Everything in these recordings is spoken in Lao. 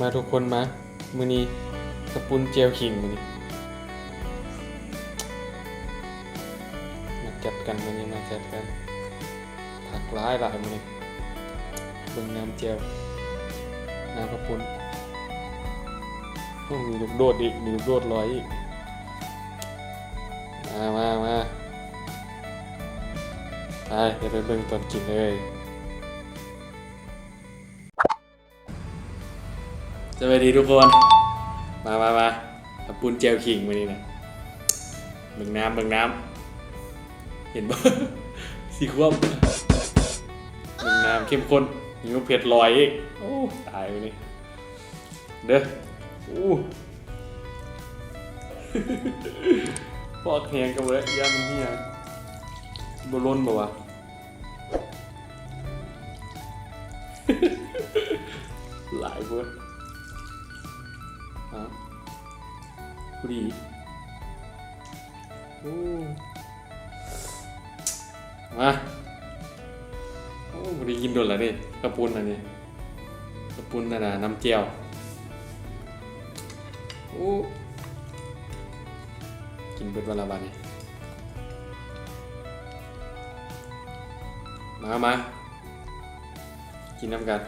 ມາທຸກຄົນມາ ມື້ນີ້ເຂົ້າປຸ້ນແຈ່ວຂິງມື້ນີ້ ມາຈັດກັນ ມື້ນີ້ມາຈັດກັນ ຜັກຫຼາຍໆ ມື້ນີ້ ເບິ່ງນ້ຳແຈ່ວ ນ້ຳເຂົ້າປຸ້ນ ໂອ້ ມີລູກໂດດອີກ ມີລູກໂດດລອຍອີກ ມາ ມາ ມາ ໄປ ດຽວໄປເບິ່ງຕອນກິນເລີຍ. ສະບາຍດີທຸກຄົນ ມາ ມາ ມາ ເຂົ້າປຸ້ນແຈ່ວຂິງມື້ນີ້ນະ ເບິ່ງນ້ຳ ເບິ່ງນ້ຳ ເຫັນບໍ່ ສີຄວມ ເບິ່ງນ້ຳເຂັ້ມຂຸ້ນ ມີໝາກເຜັດລອຍອີກ ໂອ້ ຕາຍມື້ນີ້ ເດີ ໂອ້ ປອກແຮງກໍບໍ່ໄດ້ ຢ້ານມັນເຫ່ຍ ບໍ່ຫຼົ່ນບໍ່ວະ? ຫຼາຍເວີ້ຍ ເອົາ ພໍດີ ໂອ້ ມາ ໂອ້ ບໍ່ໄດ້ກິນດົນແລ້ວເດ້ ເຂົ້າປຸ້ນອັນນີ້ ເຂົ້າປຸ້ນອັນນ່າ ນ້ຳແຈ່ວ ໂອ້ ກິນເບິດວັນລະບາດນີ້ ມາ ມາ ກິນນຳກັນ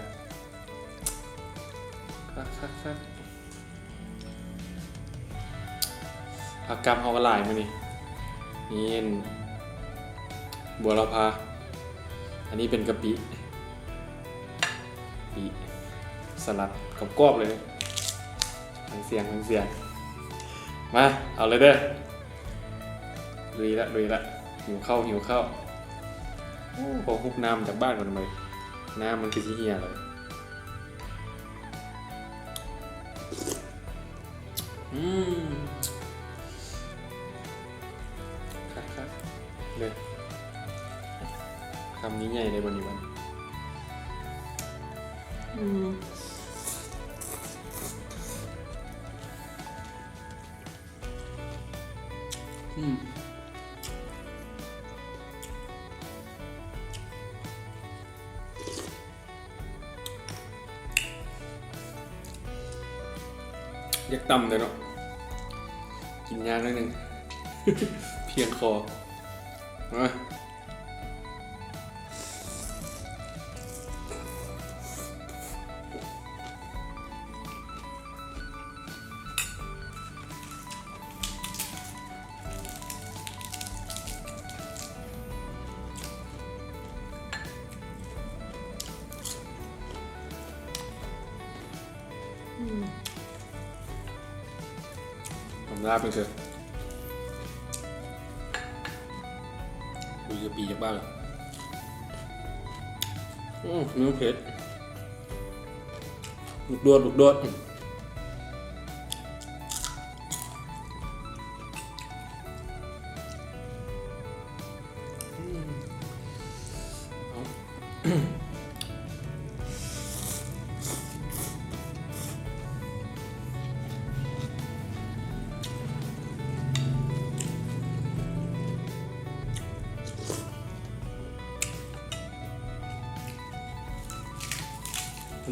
ຄັກໆໆ ຜັກກັບເຮົາກໍຫຼາຍມື້ນີ້ ມີອັນບົວລະພາ ອັນນີ້ເປັນກະປິ ກະປິ ສະຫຼັດ ກອບໆ ເລີຍ ຟັງສຽງ ຟັງສຽງ ມາ ເອົາເລີຍເດີ. ລຸຍລະ ລຸຍລະ ຫິວເຂົ້າ ຫິວເຂົ້າ ໂອ້ ຂໍຮຸບນ້ຳຈາກບາດກ່ອນບາດນີ້ ນ້ຳມັນຄືຊິເຫ່ຍແລ້ວ ອືມ ຄັກໆ ເດີ ຄຳໃຫຍ່ໆ ເລີຍບາດນີ້ ບາດນີ້ ອືມ. ອືມ ຢາກຕຳເດ້ເນາະ ກິນຍາກໜ້ອຍໜຶ່ງ ພຽງຄໍ ມາ. ອືມ ທຳລາບເປັນເທື່ອ ອຸຍ ຈະປີຈາກບ້ານລະ ອືມ ມີເຜັດ ລູກໂດດ ລູກໂດດ.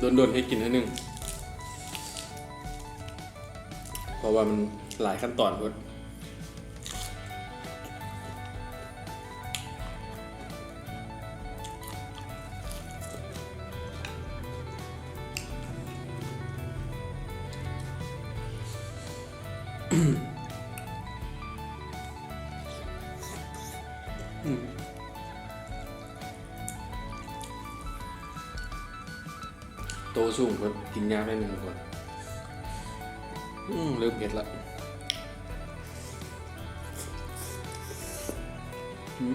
ດົນໆ ເຮັດກິນເທື່ອໜຶ່ງ ເພາະວ່າມັນຫຼາຍຂັ້ນຕອນໂພດ. ໂຕສູງເພິ່ນກິນຍາກໜ້ອຍໜຶ່ງທຸກຄົນ ອືມ ເລີ່ມເຜັດລະ ອືມ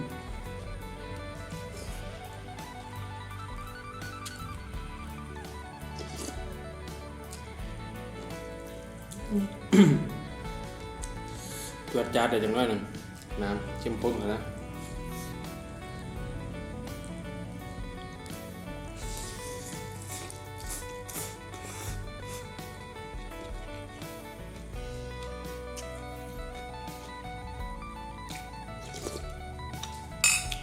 ຈວດຈາດໄດ້ຈັກໜ້ອຍໜຶ່ງ. ນ້ຳເຂັ້ມຂຸ້ນຂະໜາດ.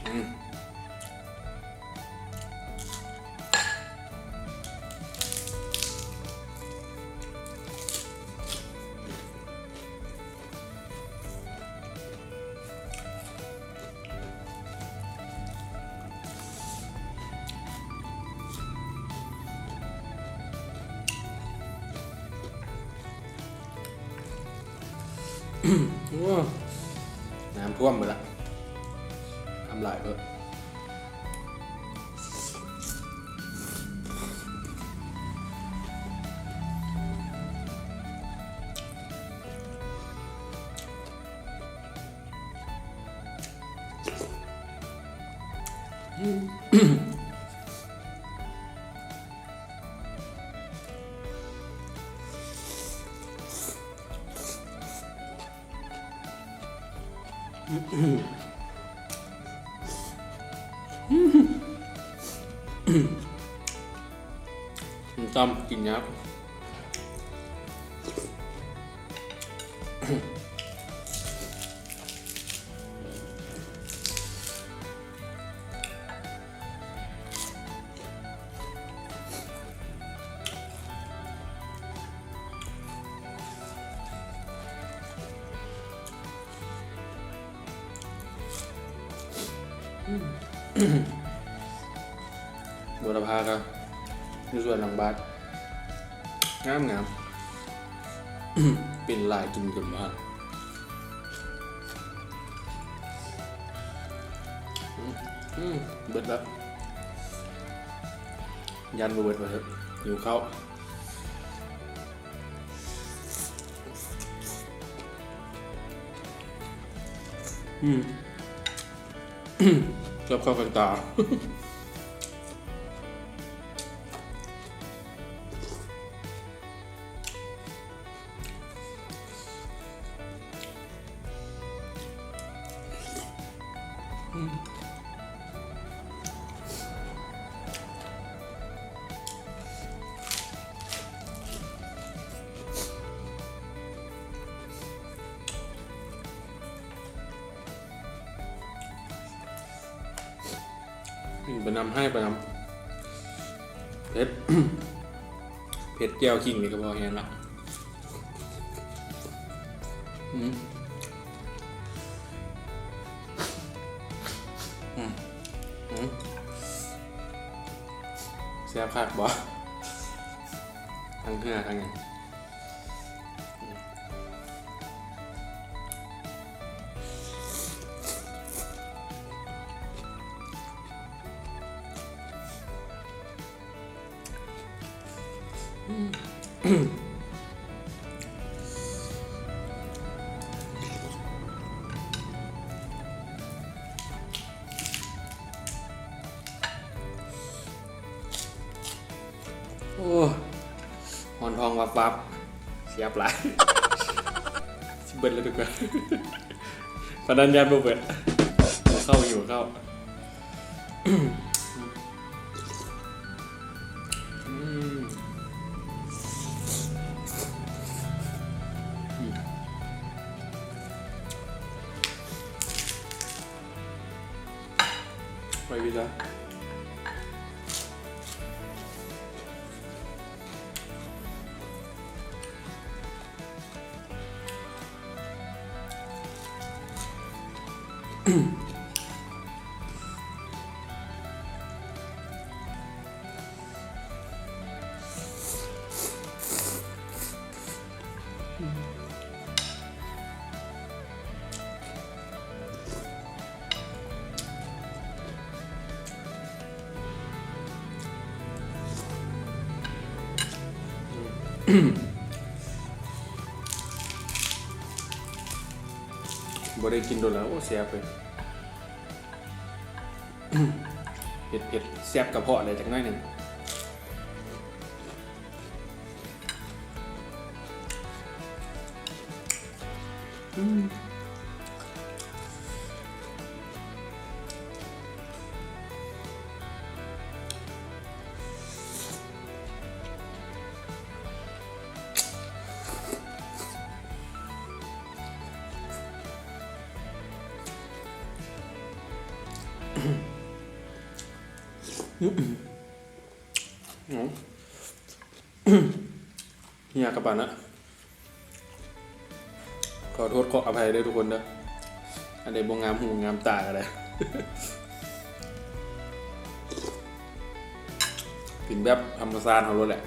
ອືມ. ອືມ. ໂອ້ ນ້ຳຖ້ວມເບິດລະ ນ້ຳຫຼາຍເບີດ. ມັນຊ້ຳກິນຍາກ. ບົວລະພາກະຢູ່ສວນຫຼັງບ້ານ ງາມໆ ເປັນຫຼາຍກິນຈົນບໍ່ທັນ. ອືມ ເບິດແລ້ວ ຢ້ານບໍ່ເບິດວ່າເຖາະ ຫິວເຂົ້າ. ອືມ ເກືອບເຂົ້າກັນຕາ. ກິນໄປນຳ ໄຫ້ໄປນຳ ເຜັດ ເຜັດແຈ່ວຂີງນີ້ກະພໍແຮງລະ. ອືມ ອືມ ອືມ ແຊບຄັກບໍ່ ທັງເຫື່ອທັງຫຍັງ. ໂອ້ ຮ້ອນທ້ອງວັບໆ ແຊບຫຼາຍ ຊິເບິດແລ້ວທຸກຄົນ ປານນັ້ນຢ້ານບໍ່ເບິດ ຫິວເຂົ້າ ຫິວເຂົ້າ. ອືມ ອືມ ໄປວິຊາ. ບໍ່ໄດ້ກິນດົນແລ້ວ ໂອ້ ແຊບເລີຍ ເຜັດໆ ແຊບກະເພາະແດ່ຈັກໜ້ອຍໜຶ່ງ. ອືມ ອືມ ເຫື່ອກະປານນະ ຂໍໂທດຂໍອະໄພເດີທຸກຄົນເດີ ອັນໃດບໍ່ງາມຫູງາມຕາກະໄດ້ ກິນແບບທຳມະຊາດເຮົາໂລດແຫຼະ.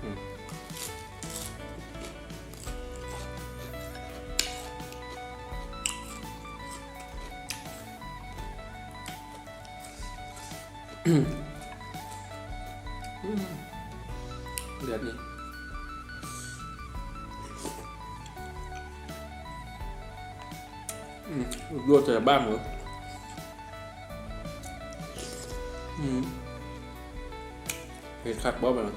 ອືມ ເລືອດນີ້ ອືມ ລວກໃສ່ບ້າງເລີຍ. ອືມ ເຜັດຄັກບໍ່ບັດນີ້?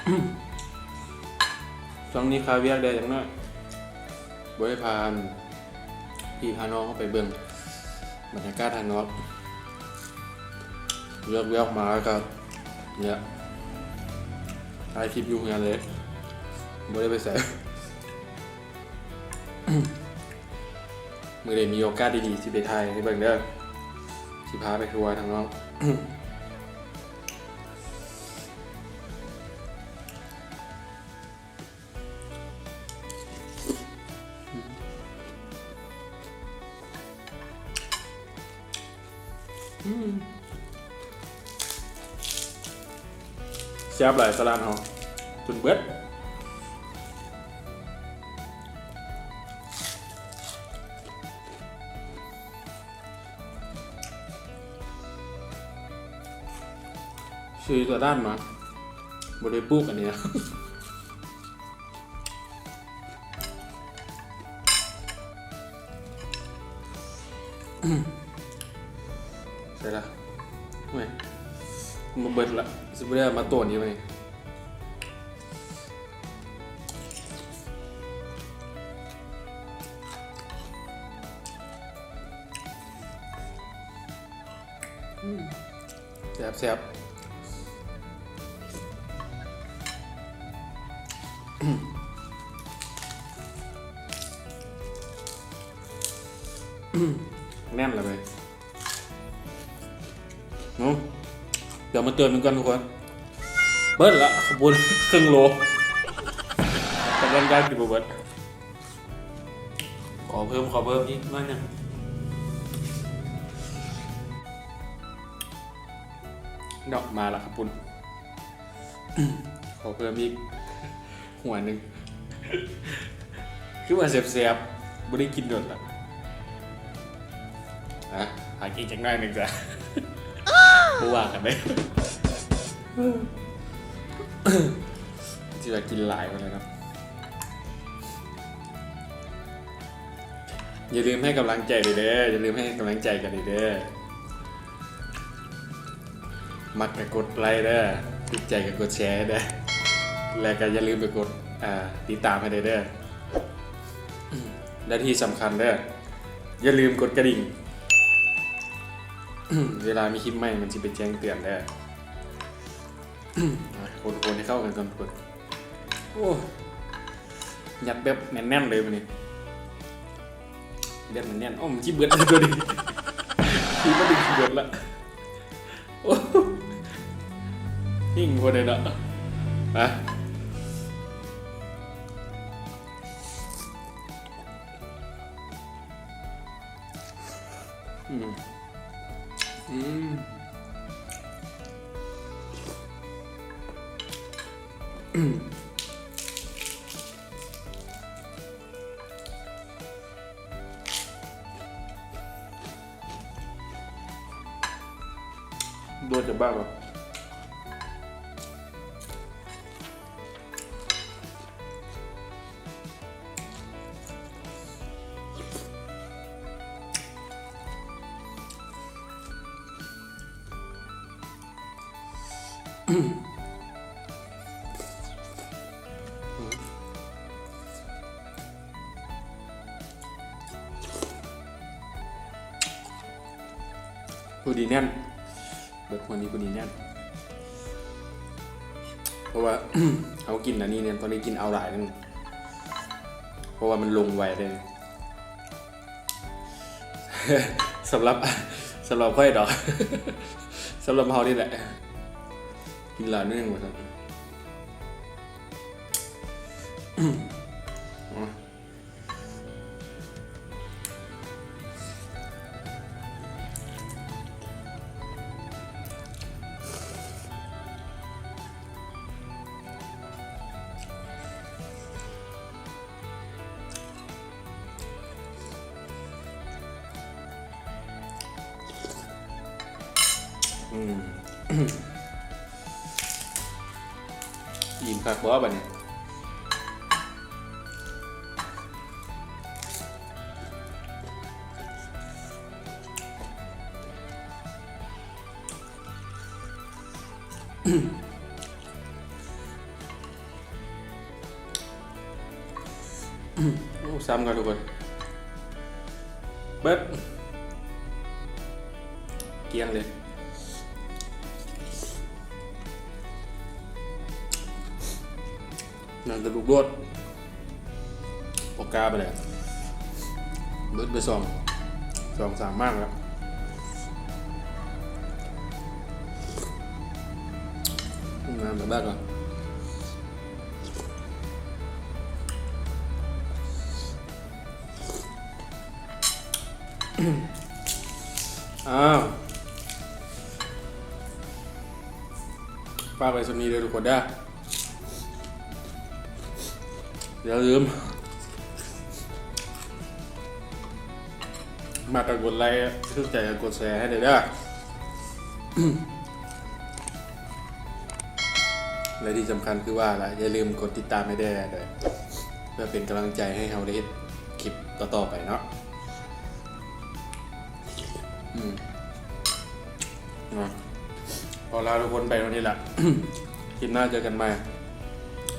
ອືມ. ຊ່ວງນີ້ຄາວຽກແດ່ຈັກໜ້ອຍ ບໍ່ໄດ້ພາ ພາພີ່ພານ້ອງເຂົ້າໄປເບິ່ງບັນຍາກາດທາງນອກ. ເລີກວຽກມາແລ້ວກໍ ນີ້ແຫຼະ ຖ່າຍຄລິບຢູ່ເຮືອນເລີຍ ບໍ່ໄດ້ໄປໃສ. ມື້ໃດມີໂອກາດດີໆ ຊິໄປຖ່າຍໃຫ້ເບິ່ງເດີ ຊິພາໄປທົວທາງນອກ. ອືມ ແຊບຫຼາຍສະຫຼັດເຮົາ ຈົນເບິດ. ຊື້ຕົວດ້ານມາ ບໍ່ໄດ້ປູກອັນນີ້ນະ. ໃສ່ລະ ໂອ້ຍ ມາເບິດລະ ຊິບໍ່ໄດ້ເອົາມາໂຕນຢູ່ນີ້. ອືມ ແຊບໆ. ແໜ້ນລະເວີຍ. ເນາະ ດຽວມາເຕີມອີກກ່ອນທຸກຄົນ. ເບິດລະ ຂະປຸ້ນເຄິ່ງໂລ ກຳລັງຈະກິນບໍ່ເບິດ. ຂໍເພີ່ມ ຂໍເພີ່ມອີກໜ້ອຍໜຶ່ງ. ເນາະ ມາລະ ຂະປຸ້ນ ຂໍເພີ່ມອີກຫົວໜຶ່ງ. ຄືວ່າແຊບໆ ບໍ່ໄດ້ກິນດົນລະ. ອ່ະ ຫາກິນຈັກໜ້ອຍໜຶ່ງຈ້ະ ບໍ່ວ່າກັນເດ້. ຊິວ່າກິນຫຼາຍພຸ້ນແຫຼະເນາະ. ຢ່າລືມໃຫ້ກຳລັງໃຈເດີ ຢ່າລືມໃຫ້ກຳລັງໃຈກັນເດີ. ມັກກໍກົດໄລເດີ ຖືກໃຈກໍກົດແຊເດີ ແລະ ກໍຢ່າລືມໄປກົດ ອ່າ ຕິດຕາມໃຫ້ແດ່ເດີ. ແລະ ທີ່ສຳຄັນເດີ ຢ່າລືມກົດກະດິ່ງ ເວລາມີຄລິບໃໝ່ມັນຊິໄປແຈ້ງເຕືອນເດີ. ຄົນໆ ໃຫ້ເຂົ້າກັນກ່ອນ ຄົນ. ໂອ້ ຍັດແບບແໜ້ນໆ ເລີຍມື້ນີ້ ແບບແໜ້ນໆ. ໂອ້ ມັນຊິເບິດແລ້ວຕົວນີ້ ຊິບໍ່ດຶງຊິເບິດລະ. ໂອ້ ຫິ້ງບໍ່ໄດ້ເນາະ ມາ. ອືມ ອືມ ໂດນຈະບ້າບໍ່? ພໍດີແໜ້ນ ເບິດຫົວນີ້ພໍດີແໜ້ນ ເພາະວ່າ ເຮົາກິນອັນນີ້ແມ່ນຕ້ອງໄດ້ກິນເອົາຫຼາຍໜຶ່ງ ເພາະວ່າມັນລົງໄວເດ້. ສຳລັບ ສຳລັບຂ້ອຍດອກ ສຳລັບເຮົານີ້ແຫຼະ ກິນຫຼາຍໜ້ອຍໜຶ່ງວ່າຊັ້ນ. ອືມ ອີ່ມຄັກບໍ່ບາດນີ້? ໂອ້ ຊ້ຳກັນທຸກຄົນ ເບິດ ກ້ຽງເລີຍ. ໜັງກະດູກໂລດ ບໍ່ກ້າປານໃດ ເບິດໄປສອງ ສອງສາມໝາກແລ້ວ ນ້ຳແບບນັ້ນ. ອ້າວ ຝາກໄວ້ສ່ຳນີ້ເດີທຸກຄົນເດີ ຢ່າລືມ ມັກກະກົດໄລ້ ຖືກໃຈກະກົດແຊໃຫ້ແດ່ເດີ ແລະທີ່ສຳຄັນຄືວ່າລະ ຢ່າລືມກົດຕິດຕາມໃຫ້ແດ່ເດີ ເພື່ອເປັນກຳລັງໃຈໃຫ້ເຮົາໄດ້ເຮັດຄລິບຕໍ່ໆໄປເນາະ. ອືມ ເນາະ ຂໍລາທຸກຄົນໄປເທົ່ານີ້ລະ ຄລິບໜ້າເຈີກັນໃໝ່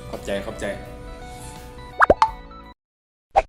ຂອບໃຈ ຂອບໃຈ.